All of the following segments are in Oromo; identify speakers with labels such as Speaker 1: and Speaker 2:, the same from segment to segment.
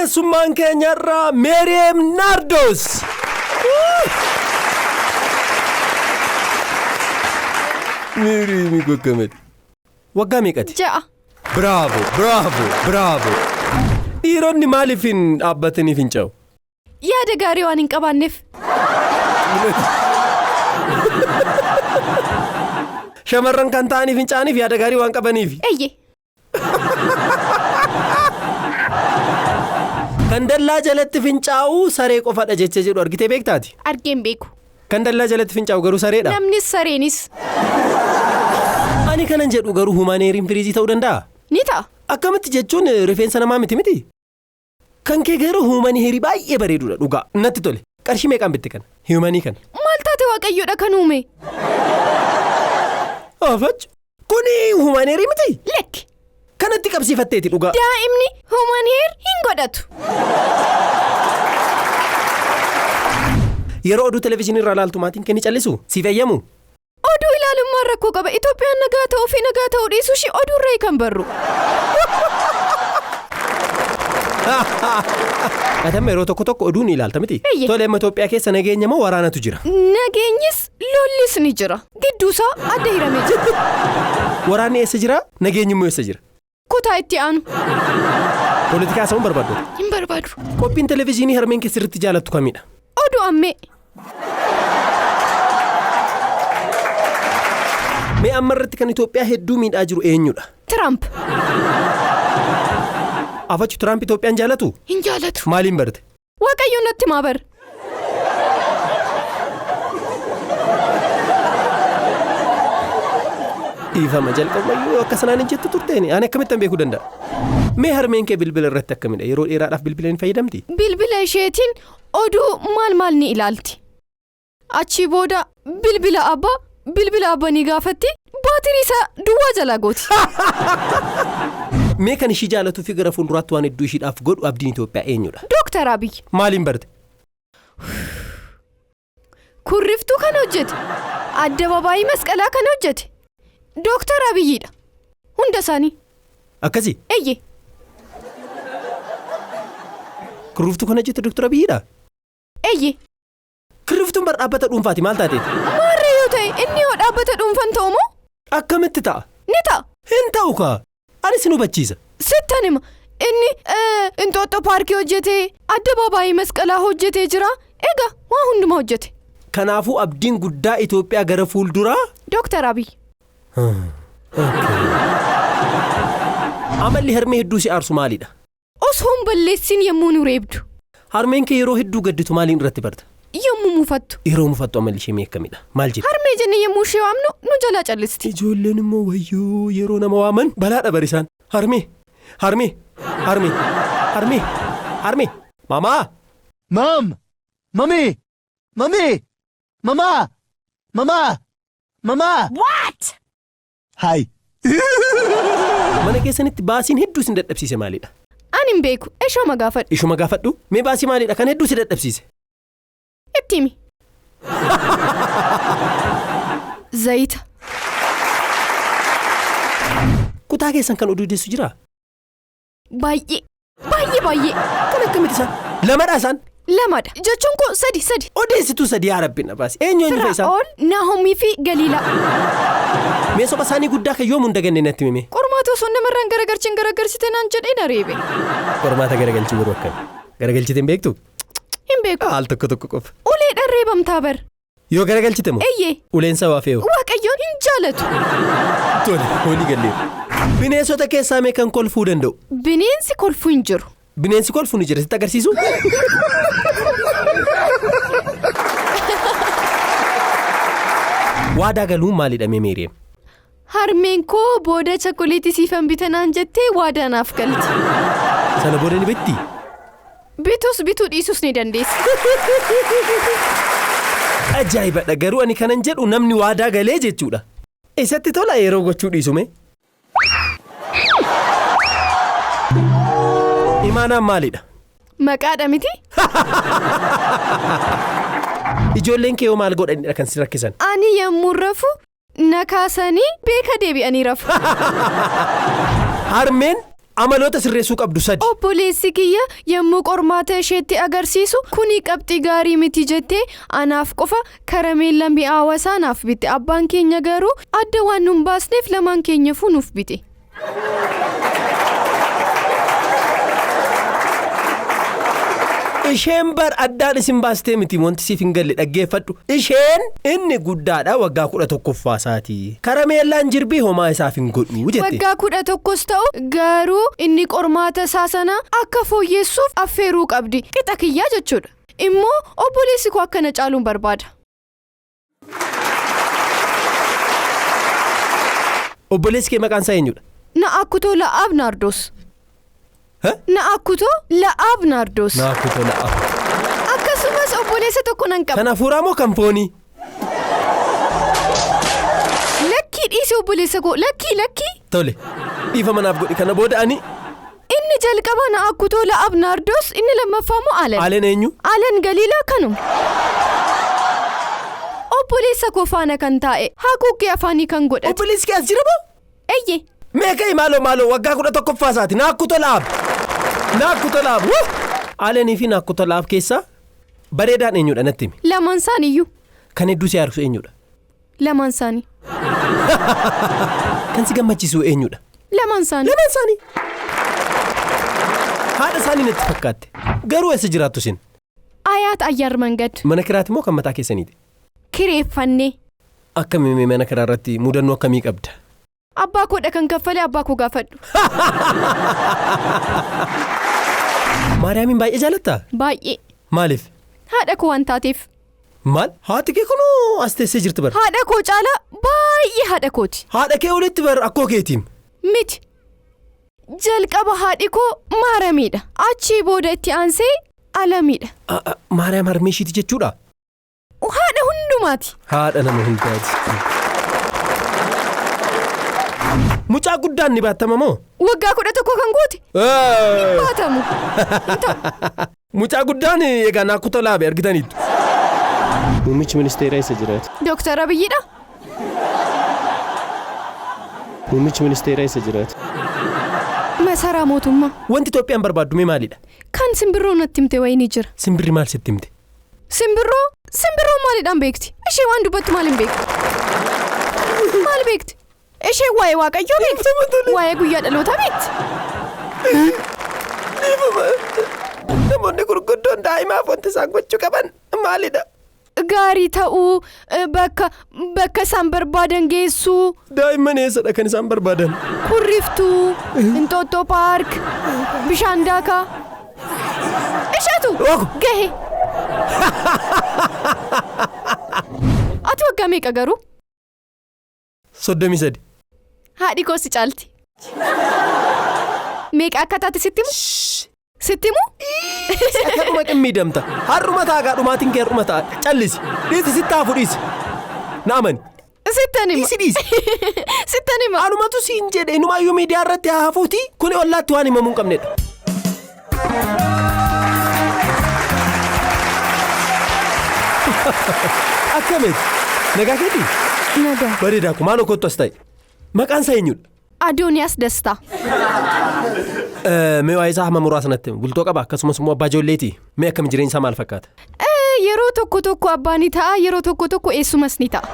Speaker 1: Keessummaan keenyarraa Meeriyeem Naardos. Meeriyeem goggamadi. Waggaa meeqati?
Speaker 2: 6.
Speaker 1: Bravo, bravo, bravo. Dhiironni maaliif hin dhaabbatanii fincaa'u?
Speaker 2: Yaada gaarii waan hin qabaanneef.
Speaker 1: Shamarran kan ta'anii fincaa'aniif yaada gaarii waan qabaniif.
Speaker 2: Eeyyee.
Speaker 1: Kan dallaa jalatti fincaa'u saree qofadha jecha jedhu argitee beektaati?
Speaker 2: Argeen beeku.
Speaker 1: Kan dallaa jalatti fincaa'u garuu sareedha.
Speaker 2: Namnis sareenis.
Speaker 1: Ani kanan jedhu garuu human hairiin firiizii ta'uu danda'a?
Speaker 2: Ni ta'a.
Speaker 1: Akkamitti jechuun rifeensa namaa miti miti? Kan kee garuu human hairii baay'ee bareedudha dhugaa. Natti tole. Qarshii meeqaan bitte kana? Humanii kana.
Speaker 2: Maal taate waaqayyoodha kan uume?
Speaker 1: Afachu. Kuni human hairii miti?
Speaker 2: Lakki.
Speaker 1: Kanatti qabsiifatteeti dhugaa.
Speaker 2: Daa'imni human hair hin godhatu.
Speaker 1: Yeroo oduu televizyiinii irraa ilaaltu maatiin kee ni callisu? Siif eeyyamu?
Speaker 2: Oduu ilaalummaan rakkoo qaba. Itoophiyaan nagaa ta'uu fi nagaa ta'uu dhiisuu ishee oduu irraa kan barru.
Speaker 1: Ati amma yeroo tokko tokko oduu ni ilaalta miti?
Speaker 2: Eeyyee.
Speaker 1: Tole amma Itoophiyaa keessa nageenya moo waraanatu jira?
Speaker 2: Nageenyis lollis ni jira. Gidduusaa adda hiramee jira.
Speaker 1: Waraanni eessa jira? Nageenyi immoo eessa jira?
Speaker 2: Kutaa itti aanu.
Speaker 1: Poolitikaa haasa'uun barbaaddu?
Speaker 2: Hin barbaadu.
Speaker 1: Qophiin televizyiinii harmeen kee sirriitti jaalattu kamidha?
Speaker 2: Oduu ammee.
Speaker 1: Mee amma irratti kan Itoophiyaa hedduu miidhaa jiru eenyudha?
Speaker 2: Tiraamp.
Speaker 1: Afachu Tiraamp Itoophiyaan jaalatu?
Speaker 2: Hin jaalatu.
Speaker 1: Maaliin barte?
Speaker 2: Waaqayyoon natti maa bar.
Speaker 1: Dhiifama jalqabumayyuu akka sanaan hin jettu turteeni. Ani akkamittan beekuu danda'a? Mee harmeen kee bilbila irratti akkamidha? Yeroo dheeraadhaaf bilbila hin fayyadamti?
Speaker 2: Bilbila isheetiin oduu maal maal ni ilaalti. Achii booda bilbila abbaa bilbila abbaa ni gaafatti baatirii isaa duwwaa jalaa gooti.
Speaker 1: Mee kan ishii jaalatuu fi gara fuulduraatti waan hedduu ishiidhaaf godhu abdiin Itoophiyaa eenyudha?
Speaker 2: Dooktar Abiy.
Speaker 1: Maaliin barte?
Speaker 2: Kurriftuu kan hojjete addababaayii masqalaa kan hojjete Dooktar Abiyyiidha. Hunda isaanii.
Speaker 1: Akkasii?
Speaker 2: Eeyyee.
Speaker 1: Kurriftuu kan hojjete Dooktar Abiyyiidha?
Speaker 2: Eeyyee.
Speaker 1: Kurriftuun bar dhaabbata dhuunfaati maal taateeti?
Speaker 2: Maarree yoo ta'e inni yoo dhaabbata dhuunfan ta'u moo?
Speaker 1: Akkamitti ta'a?
Speaker 2: Ni ta'a.
Speaker 1: Hin ta'u kaa. Ani sin hubachiisa.
Speaker 2: Sittan hima. Inni Inxooxxoo paarkii hojjetee addabaabaayii masqalaa hojjetee jira. Egaa waa hundumaa hojjete.
Speaker 1: Kanaafuu abdiin guddaa Itoophiyaa gara fuulduraa.
Speaker 2: Dooktar Abiy.
Speaker 1: Amalli harmee hedduu si aarsu maalidha?
Speaker 2: Osoo hin balleessin yommuu nu reebdu.
Speaker 1: Harmeen kee yeroo hedduu gadditu maaliin irratti barta?
Speaker 2: Yommuu mufattu.
Speaker 1: Yeroo mufattu amalli ishee mee akkamidha? Maal jetti?
Speaker 2: Harmee jennee yommuu ishee waamnu nu jalaa callisti.
Speaker 1: Ijoolleen immoo wayyoo yeroo nama waaman balaadha barisaan. Harmee! Harmee! Harmee! Harmee! Harmee! Maamaa!
Speaker 3: Mom! Mommy! Mommy! Mama! Mama! Mama!
Speaker 4: What?
Speaker 3: Hi.
Speaker 1: Mana keessanitti baasiin hedduu isin dadhabsiise maalidha?
Speaker 2: Ani hin beeku. Ishuma gaafadhu.
Speaker 1: Ishuma gaafadhu. Mee baasii maalidha kan hedduu si dadhabsiise?
Speaker 2: Itti himi. Zayita.
Speaker 1: Kutaa keessan kan oduu deessu jiraa?
Speaker 2: Baay'ee. Baay'ee baay'ee.
Speaker 1: Kan akkamitti isaan? Lamadha isaan?
Speaker 2: Lamadha. Jechuun koo sadi sadi.
Speaker 1: Odeessituu sadi yaa rabbi na baasi. Eenyu eenyu fa'i isaan?
Speaker 2: Firaa'ol, Naahomii fi Galiilaa.
Speaker 1: Mee soba isaanii guddaa kan yoomuu hin daganne natti himi.
Speaker 2: Qormaata osoo namarraan garagalchin garagalchite naan jedhee na reebe.
Speaker 1: Qormaata garagalchii yeroo akkami? Garagalchite hin beektu?
Speaker 2: Hin beeku.
Speaker 1: Al tokko tokko qofa.
Speaker 2: Uleedhaan reebamtaa bar.
Speaker 1: Yoo garagalchite moo?
Speaker 2: Eeyyee.
Speaker 1: Uleen sabaa fe'u.
Speaker 2: Waaqayyoon hin jaalatu.
Speaker 1: Tole, walii galleera. Bineensota keessaa mee kan kolfuu danda'u?
Speaker 2: Bineensi kolfuu hin jiru.
Speaker 1: Bineensi kolfu ni jira sitti agarsiisu? Waadaa galuun maalidha mee Meeriyeem?
Speaker 2: Harmeen koo booda chakoleetii siifan bita naan jettee waadaa naaf galte.
Speaker 1: Sana booda ni bitti?
Speaker 2: Bitus bituu dhiisus ni dandeessi.
Speaker 1: Ajaa'ibadha garuu ani kanan jedhu namni waadaa galee jechuudha. Isatti tola yeroo gochuu dhiisu mee? Imaanaan maalidha?
Speaker 2: Maqaadha miti?
Speaker 1: Ijoolleen kee yoo maal godhanidha kan si rakkisan?
Speaker 2: Ani yommuu rafu na kaasanii beeka deebi'anii rafu.
Speaker 1: Harmeen Amaloota sirreessuu qabdu sadi.
Speaker 2: Obboleessi kiyya yommuu qormaata isheetti agarsiisu kuni qabxii gaarii miti jettee anaaf qofa karameella mi'aawaa isaa naaf bitte. Abbaan keenya garuu adda waan nun baasneef lamaan keenyafuu nuuf bite.
Speaker 1: Isheen bar addaan isin baastee miti wanti siif hin galle dhaggeeffadhu. Isheen inni guddaadha waggaa 11ffaa isaati. Karameellaan jirbii homaa isaaf hin godhu jette.
Speaker 2: Waggaa 11s ta'u garuu inni qormaata isaa sana akka fooyyessuuf affeeruu qabdi. Qixa kiyyaa jechuudha. Immoo obboleessi koo akka na caaluun barbaada.
Speaker 1: Obboleessi kee maqaan isaa eenyudha?
Speaker 2: Na'akkutoo La'aab Naardos. Na'akkutoo La'aab Naardos.
Speaker 1: Na'akkutoo La'aab.
Speaker 2: Akkasumas obboleessa tokko nan qaba.
Speaker 1: Kan hafuuraa moo kan foonii?
Speaker 2: Lakkii dhiisi obboleessa koo lakkii lakkii.
Speaker 1: Tole dhiifama naaf godhi kana booda ani.
Speaker 2: Inni jalqaba Na'akkutoo La'aab Naardos inni lammaffaa immoo Alan.
Speaker 1: Alan eenyu?
Speaker 2: Alan Galiilaa kanuma. Obboleessa koo faana kan taa'e haguuggee afaanii kan godhate.
Speaker 1: Obboleessi kee as jira moo?
Speaker 2: Eeyyee.
Speaker 1: Meeqa maaloo maaloo waggaa 11ffaa isaati Na'akkutoo La'aab. Na'akkutoo La'aab. Alanii fi Na'akkutoo La'aab keessaa bareedaan eenyudha natti himi?
Speaker 2: Lamaan isaaniiyyuu.
Speaker 1: Kan hedduu si aarsu eenyudha?
Speaker 2: Lamaan isaanii.
Speaker 1: Kan si gammachiisu eenyudha?
Speaker 2: Lamaan isaanii.
Speaker 1: Lamaan isaanii. Haadha isaanii natti fakkaatte. Garuu eessa jiraattu isin?
Speaker 2: Ayaat Ayyaar Mangad.
Speaker 1: Mana kiraati moo kan mataa keessaniiti?
Speaker 2: Kireeffannee.
Speaker 1: Akkamii mana kiraa irratti mudannoo akkamii qabda?
Speaker 2: Abbaa koodha kan kaffalee abbaa koo gaafadhu.
Speaker 1: Maariyaamiin baay'ee jaalattaa?
Speaker 2: Baay'ee.
Speaker 1: Maaliif?
Speaker 2: Haadha koo waan taateef.
Speaker 1: Maal? Haati kee kunoo as teessee jirti bara.
Speaker 2: Haadha koo caalaa baay'ee haadha kooti.
Speaker 1: Haadha kee olitti bara akkoo keetiin.
Speaker 2: Miti. Jalqaba haadhi koo Maaramiidha. Achii booda itti aansee Alamiidha.
Speaker 1: Maariyaam harmee ishiiti jechuudha?
Speaker 2: Haadha hundumaati.
Speaker 1: Haadha nama hundaati. Mucaa guddaan ni baattama moo?
Speaker 2: Waggaa 11 kan goote. Hin baatamu.
Speaker 1: Mucaa guddaan egaa Na'akkutoo La'aab argitaniitu. Muummichi ministeeraa eessa jiraata?
Speaker 2: Dooktar Abiyyiidha.
Speaker 1: Muummichi ministeeraa eessa jiraata?
Speaker 2: Masaraa mootummaa.
Speaker 1: Wanti Itoophiyaan barbaaddu mee maalidha?
Speaker 2: Kan simbirroo natti himte wayii ni jira.
Speaker 1: Simbirri maal sitti himte?
Speaker 2: Simbirroo? Simbirroo maalidhaan beekti? Ishee waan dubbattu maal hin beekti? Maal beekti? Ishee waa'ee Waaqayyoo beekti? Waa'ee guyyaa dhalootaa beekti?
Speaker 1: Namoonni gurguddoon daa'imaaf wanti isaan gochuu qaban maalidha?
Speaker 2: Gaarii ta'uu, bakka isaan barbaadan geessuu.
Speaker 1: Daa'imman eessadha kan isaan barbaadan?
Speaker 2: Kurriftuu, Inxooxxoo paark, bishaan daakaa. Isheetu gahe. Ati waggaa meeqa garuu?
Speaker 1: 33.
Speaker 2: Haadhi koo si caalti. Meeqa akka taate sitti himu? Sitti himu?
Speaker 1: Akka dhuma qimmiidamta. Har'uma taagaa dhumaatiin kee har'uma ta'a. Callisi. Dhiisi sitti hafu dhiisi. Na amani.
Speaker 2: Sittan hima.
Speaker 1: Dhiisi dhiisi.
Speaker 2: Sittan hima.
Speaker 1: Anumatu siin jedhe inumaayyuu miidiyaa irratti haa hafuuti kuni ollaatti waan himamuu hin qabnedha. Akkamitti? Nagaa keetii?
Speaker 2: Nagaa.
Speaker 1: Bareedaa kun maal okkottu as ta'e? Maqaan isaa eenyudha?
Speaker 2: Adooniyaas Dastaa.
Speaker 1: Mee waa'ee isaa hamma muraasa natti himi. Bultoo qaba akkasumas immoo abbaa ijoolleeti. Mee akkam jireenya isaa maal fakkaata?
Speaker 2: Yeroo tokko tokko abbaa ni ta'a yeroo tokko tokko eessumas ni ta'a.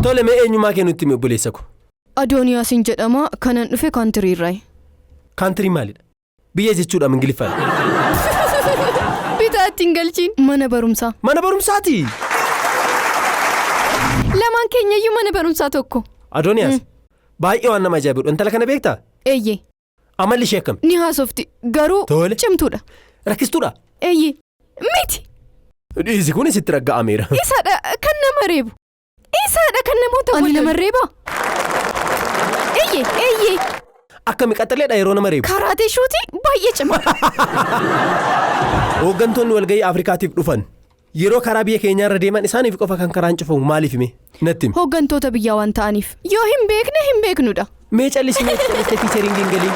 Speaker 1: Tole mee eenyummaa kee nutti himi obboleessa ko?
Speaker 2: Adooniyaasiin jedhama kanan dhufe kaantiriirraayi.
Speaker 1: Kaantiriin maalidha? Biyya jechuudha Ingiliffaan.
Speaker 2: Bitaa ittiin galchiin. Mana barumsaa.
Speaker 1: Mana barumsaati?
Speaker 2: Lamaan keenyayyuu mana barumsaa tokko.
Speaker 1: Adooniyaas baay'ee waan nama ajaa'ibudha. Intala kana beektaa?
Speaker 2: Eeyyee.
Speaker 1: Amalli ishee akkami?
Speaker 2: Ni haasofti garuu cimtuudha.
Speaker 1: Rakkistuudha?
Speaker 2: Eeyyee. Miti.
Speaker 1: Dhiisi kun sitti ragga'ameera.
Speaker 2: Isaadha kan nama reebu. Isaadha kan namoota wal nama reeba. Eeyyee eeyyee.
Speaker 1: Akkami qaxaleedha yeroo nama reebu?
Speaker 2: Karaatee shuutii baay'ee cima.
Speaker 1: Hooggantoonni walga'ii Afrikaatiif dhufan yeroo karaa biyya keenyaarra deeman isaaniif qofa kan karaan cufamu maaliif hime? Natti himi.
Speaker 2: Hooggantoota biyyaa waan ta'aniif yoo hin beekne hin beeknudha.
Speaker 1: Mee callisi mee callistee fiicharingii hin galiin.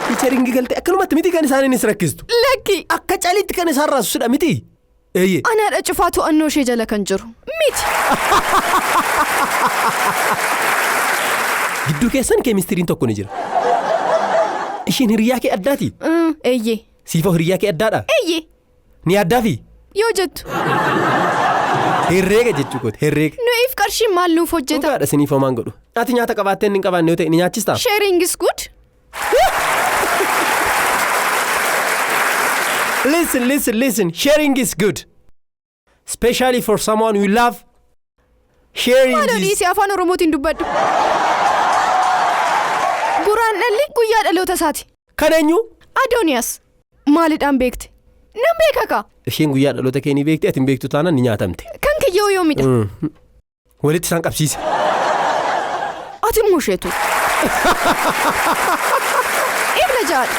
Speaker 1: Fiicharingii galtee akkanumatti miti kan isaaniinis rakkistu.
Speaker 2: Lakki.
Speaker 1: Akka calitti kan isaan raasudha miti. Eeyyee.
Speaker 2: Anaadha cufaa to'annoo ishee jala kan jiru. Miti.
Speaker 1: Gidduu keessan keemistiriin tokko ni jira. Ishiin hiriyaa kee addaati?
Speaker 2: Eeyyee.
Speaker 1: Siifoo hiriyaa kee addaadha?
Speaker 2: Eeyyee.
Speaker 1: Ni addaafi?
Speaker 2: Yoo jettu.
Speaker 1: Herreega jechuu kooti herreega.
Speaker 2: Nuyiif qarshiin maal nuuf hojjeta?
Speaker 1: Dhugaadha siniif homaan godhu. Ati nyaata qabaattee inni hin qabaanne yoo ta'e ni nyaachistaa?
Speaker 2: Sharing is good.
Speaker 1: Listen, listen, listen. Sharing is good. Especially for someone you love. Sharing
Speaker 2: Maaloo
Speaker 1: is...
Speaker 2: dhiisii afaan Oromootiin dubbadhu. Guraan dhalli guyyaa dhaloota isaati.
Speaker 1: Kan eenyu?
Speaker 2: Adooniyaas. Maalidhaan beekte? Nan beeka kaa.
Speaker 1: Isheen guyyaa dhaloota kee ni beekti, ati hin beektu taanaan ni nyaatamte.
Speaker 2: Kan kiyyoo yoomidha?
Speaker 1: Walitti isaan qabsiise.
Speaker 2: Ati immoo isheetu. Ibla jaadha.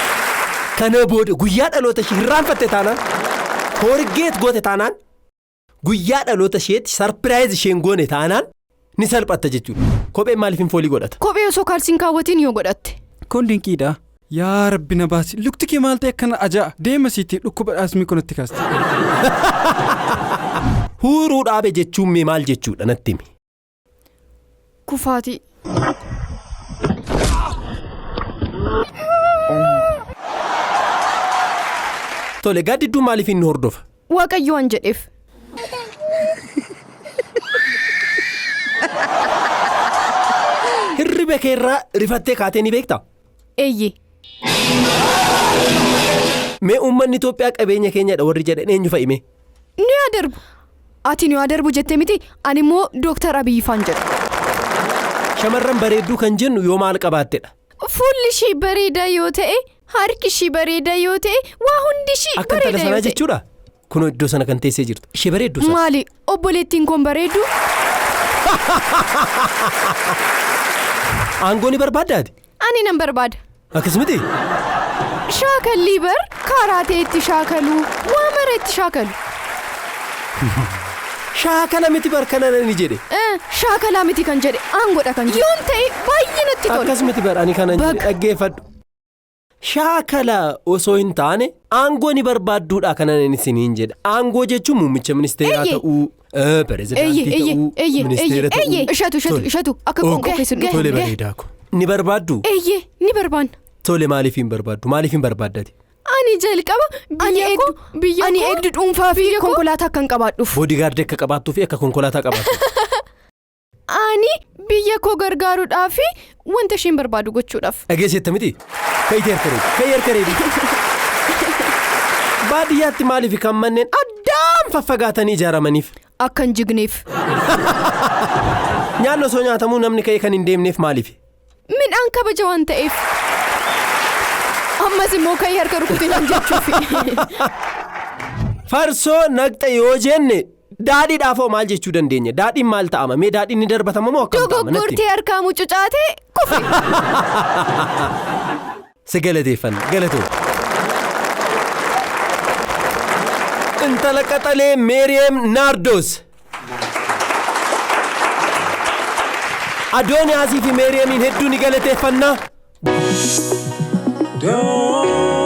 Speaker 1: Kana booda guyyaa dhaloota ishee hirraanfatte taanaan, forget goote taanaan, guyyaa dhaloota isheetti surprise isheen goone taanaan ni salphatta jechuudha. Kopheen maaliif hin foolii godhata?
Speaker 2: Kophee osoo kaalsiin kaawwatiin yoo godhatte.
Speaker 4: Kun dinqiidha. Yaa Rabbi na baasi. Lukti kee maal ta'e akkana ajaa'a. Deema siitii dhukkuba dhaasmii kunatti kaaste.
Speaker 1: Huuruu dhaabe jechuun mee maal jechuudha natti himi.
Speaker 2: Kufaatii.
Speaker 1: Tole gaaddidduun maaliif inni hordofa?
Speaker 2: Waaqayyo waan jedheef.
Speaker 1: Hirriba keerraa rifattee kaatee ni beektaa?
Speaker 2: Eeyyee.
Speaker 1: Mee uummanni Itoophiyaa qabeenya keenyadha warri jedhan eenyu fa'i mee?
Speaker 2: Nu yaa darbu. Ati nu yaa darbu jettee miti ani immoo Dooktar Abiyyi faan jedha.
Speaker 1: Shamarran bareedduu kan jennu yoo maal qabaattedha?
Speaker 2: Fuulli ishii bareedaa yoo ta'e, harki ishii bareedaa yoo ta'e, waa hundi ishii
Speaker 1: Akka intala
Speaker 2: bareedaa
Speaker 1: sanaa
Speaker 2: yoo ta'e.
Speaker 1: jechuudha? Kunoo iddoo sana kan teessee jirtu. Ishee bareedduu sana.
Speaker 2: Maali obboleettiin koon bareedu?
Speaker 1: Aangoo ni barbaaddaati?
Speaker 2: Ani nan barbaada.
Speaker 1: Akkas miti?
Speaker 2: Shaakallii bar kaaraatee itti shaakaluu, waa mara itti shaakalu.
Speaker 1: Shaakala miti bar kana ni jedhe.
Speaker 2: Shaakalaa miti kan jedhe aangoodha kan jedhe. Yoon ta'e baay'ee natti tola.
Speaker 1: Akkas miti bar ani kanan jedhe
Speaker 2: Baga.
Speaker 1: dhaggeeffadhu. Shaakala osoo hin taane aangoo ni barbaadduudha kanan inni isiniin jedhe. Aangoo jechuun muummicha ministeeraa
Speaker 2: Eeyyee.
Speaker 1: ta'uu, pirezidaantii
Speaker 2: Eeyyee,
Speaker 1: ta'uu,
Speaker 2: eeyyee,
Speaker 1: ministeera
Speaker 2: eeyyee, eeyyee.
Speaker 1: ta'uu.
Speaker 2: Ishatu, ishatu,
Speaker 1: Tole.
Speaker 2: ishatu. Akka qoonqoo keessan dhufu.
Speaker 1: Tole bareedaa ko. Ni barbaaddu?
Speaker 2: Eeyyee, ni barbaanna.
Speaker 1: Tole maaliif hin barbaaddu? Maaliif hin barbaaddati?
Speaker 2: Ani jalqaba biyya koo ani eegdu dhuunfaa fi konkolaataa akkan qabaadhuuf.
Speaker 1: Boodigaardii akka qabaattuu fi akka konkolaataa qabaattu.
Speaker 2: Ani biyya koo gargaaruudhaaf fi wanta isheen barbaadu gochuudhaaf.
Speaker 1: Dhageessetta miti? Ka'ii harka reebi. Ka'ii harka reebi. Baadiyyaatti maaliif kan manneen addaan faffagaatanii ijaaramaniif?
Speaker 2: Akka hin jigneef.
Speaker 1: Nyaanni osoo nyaatamuu namni ka'ee kan hin deemneef maaliif?
Speaker 2: Midhaan kabaja waan ta'eef. Ammas immoo ka'ii harka rukutinaan jechuufi.
Speaker 1: Farsoo naqxe yoo jenne daadhiidhaaf hoo maal jechuu dandeenya? Daadhiin maal ta'ama? Mee daadhiin ni darbatama moo akkam ta'ama? Natti himi.
Speaker 2: Dogoggortee harkaa mucucaatee kufe.
Speaker 1: Si galateeffanna. Galatoo. Intala qaxalee Meeriyeem Naardos. Adooniyaasii fi Meeriyeemiin hedduu ni galateeffanna.
Speaker 5: Don't